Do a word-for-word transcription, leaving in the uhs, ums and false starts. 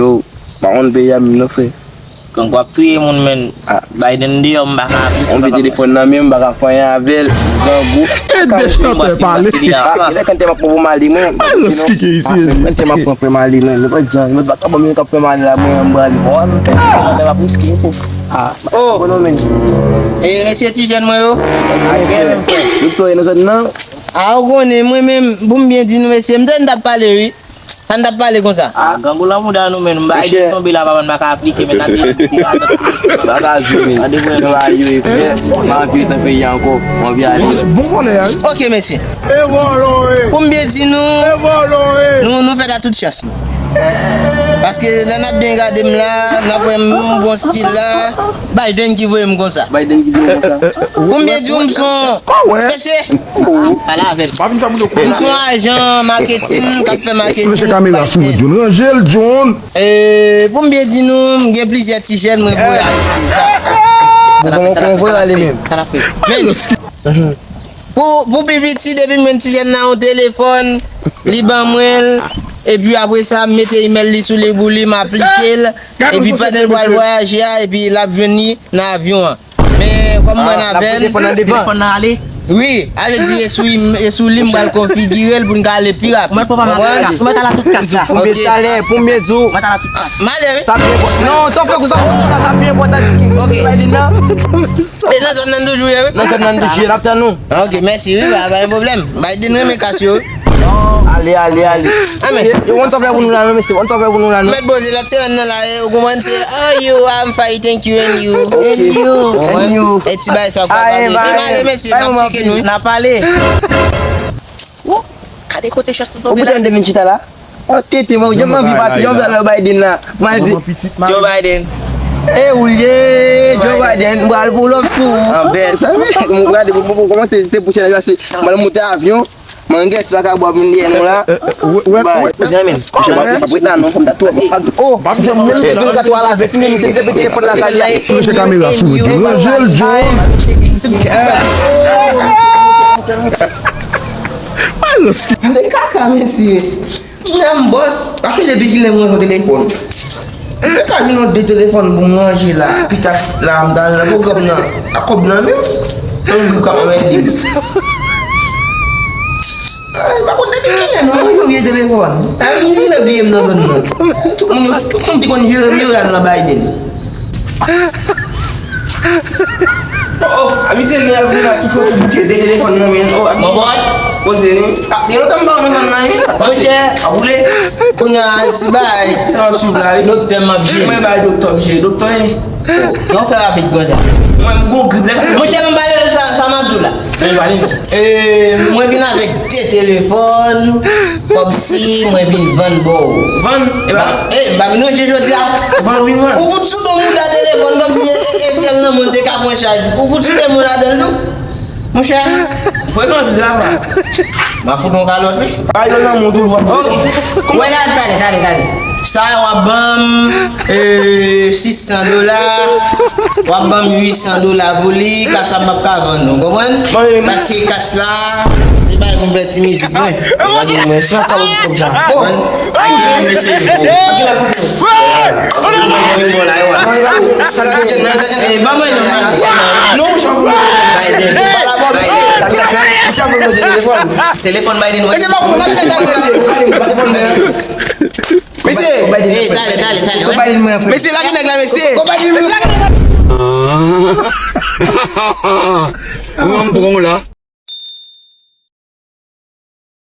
Yo, pa konn peyi a menm non, frè. Gang w ap touye moun, men. Ah. Biden deyò, m pa ka aplike. On vye telefòn nan men m, m pa ka fè anyen avè l. Grangou. Ede chantè pale. Ah, lè kantè m ap pran pou m ale, mwen. Alòs, ki ke isi? Kantè m ap pran pou m ale, mwen. Mwen pa jan, mwen pa ka ban mwen k ap fè m ale la, mwen, m prale. Oh, kantè m ap riske, pou. Ah, oh. Bon, non, men. E, mesye ti jèn mwen yo. Yo tou, e nan zòn nan. Ah, ou konnen, mwen menm, pou m byen di nou, mesye, m te n t ap pale, wi. Sa n t ap pale konsa? Ah, grangou lan mouda nou menm, m bay de tonbe la, pa m pa ka aplike, men n ap aplike. Bagay yo, men. An de mwen, nou a yo, epi, m anvi ret nan peyi a ankò, m anvi ale. Bon vòlè a, wi. Ok, mesye. E vòlò, e. Pou m byen di nou, e vòlò, e. Nou, nou fèt a tout chans nou. Paske lè n ap byen gade m la, n ap wè m bon stil la, Biden ki voye m konsa. Biden ki voye m konsa. Pou m byen di w, m son, mesye. Pale avè l. M son ajan maketin k ap fè maketin pou Biden. Ranje l, John. E, pou m byen di nou, m gen plizyè ti jèn mwen voye ale deja. Bon, kòman, kòman voye ale menm? Men, pou, pou pi piti, depi m jwenn ti jèn nan yon telefòn, li ban mwen l, epi apre sa, m mete imèl li sou li pou li, m aplike l, epi pandan l pral vwayaje a, epi l ap jwenn li nan avyon an. Men, kòm mwen avè l, telefòn nan ale. Wi, ale di e sou, e sou li m pral konfigire l pou n ka ale pi rapid. Mwen pran aplike kas, mwen t al a tout kas la. Konbyen talè, konbyen jou? Mwen t al a tout kas. M ale, wi. Sa pi enpòtan. Non, sa pi enpòtan. Ok. Biden nan. E nan zòn nan toujou ye, wi. Nan zòn nan toujou ye, n ap tann nou. Ok, mèsi, wi, pa, pa gen pwoblèm. Biden renmen kas yo, wi. Ale, ale, ale. Amèn. Yo, one sa fè pou nou la, non, mesye, one sa fè pou nou la, non. Mèt poze lòt semèn nan la, eh, ou konprann, se, oh, you, I'm fine, thank you, and you. Ok. And you. And you. E ti bagay sa, kwa, pale. Male, mesye, n ap tcheke nou. N ap pale. Gade kote chans nou tonbe la. Ou pote yon de vin chita la? Oh, tete, mwen, yo, m anvi pati, yo, m anvi al wè Biden la. Mwen di, Joe Biden. E ou l ye, Joe Biden, m pral pull up sou ou. Sa, mwen gade, pou, pou, pou kòmanse, se pou chèlè, se, mwen monte avyon. Mangèt, pa ka bwè moun dèyè nou la. Bay. Jan men. Sa pou eta non, fòm ta tou. Oh, se mwen se tou ka tou ala vèk, se mwen se te telefòn la kay la. Mesye kamera sou mwen. Ranje l, John. Mwen de kaka, mesye. Nan m bòs, paske depi kilè mwen jwe telefòn. M te ka jwenn yon de telefòn pou m ranje la. Pita la, m t al nan pwogram nan. A kòb nan menm. Yon gwoup k ap anmède m. Ay, m pa konn depi kilè non, mwen jwe vye telefòn. Ay, m vin bliye m nan zòn nan. Tout moun yo, tout moun ki konn jere m yo, y al nan Biden. Oh, oh, a misye gen ap vin la tou fò pou bouke de telefòn nan men. Oh, a misye. Poze, wi. Ah, gen lontan m pa wè nan zòn nan, wi. Monchè. A boule. Kounye a, ti bay. Sa ap swiv la, wi. Doktè m ap jere. Mwen bay doktè ap jere. Doktè, e. Oh, non, fè rapid konsa. Mwen, m gon grip, lè. Monchè, m pale sa, sa m ap di w la. Men pale. E, mwen vin avèk de telefòn. Kòmsi mwen vin vann ba w. Vann? E ba, e, m pa vin ranje jodi a. Vann wi, vann. Ou fout sou do mouda telefòn kòmsi e, e, e sèl nan mwen te ka pran chaj. Ou fout sou de mwen ladan l tou. Monchè. Frekan di la, va. M a fout yon kalòt, wi. Pa yo nan moun toujou ap. Ok. Wè la, tande, tande, tande. Sa w ap ban m, e, sis san dola. W ap ban m uit san dola pou li. Kas la m p ap ka vann, ou konprann? Paske kas la, se bay pou m fè ti mizik mwen. Gade mwen, se yon kabo pou kòb sa. Oh! Ay, mesye. Oh. Ban mwen non, man. Non, jan pou mwen. Biden. Telefòn Biden, mwen. Mesye, pa pou mwen. Mesye. Ey, tale, tale, tale. Mesye, lage nèg la, mesye. Mesye, lage nèg la. Mwen, m pran w la.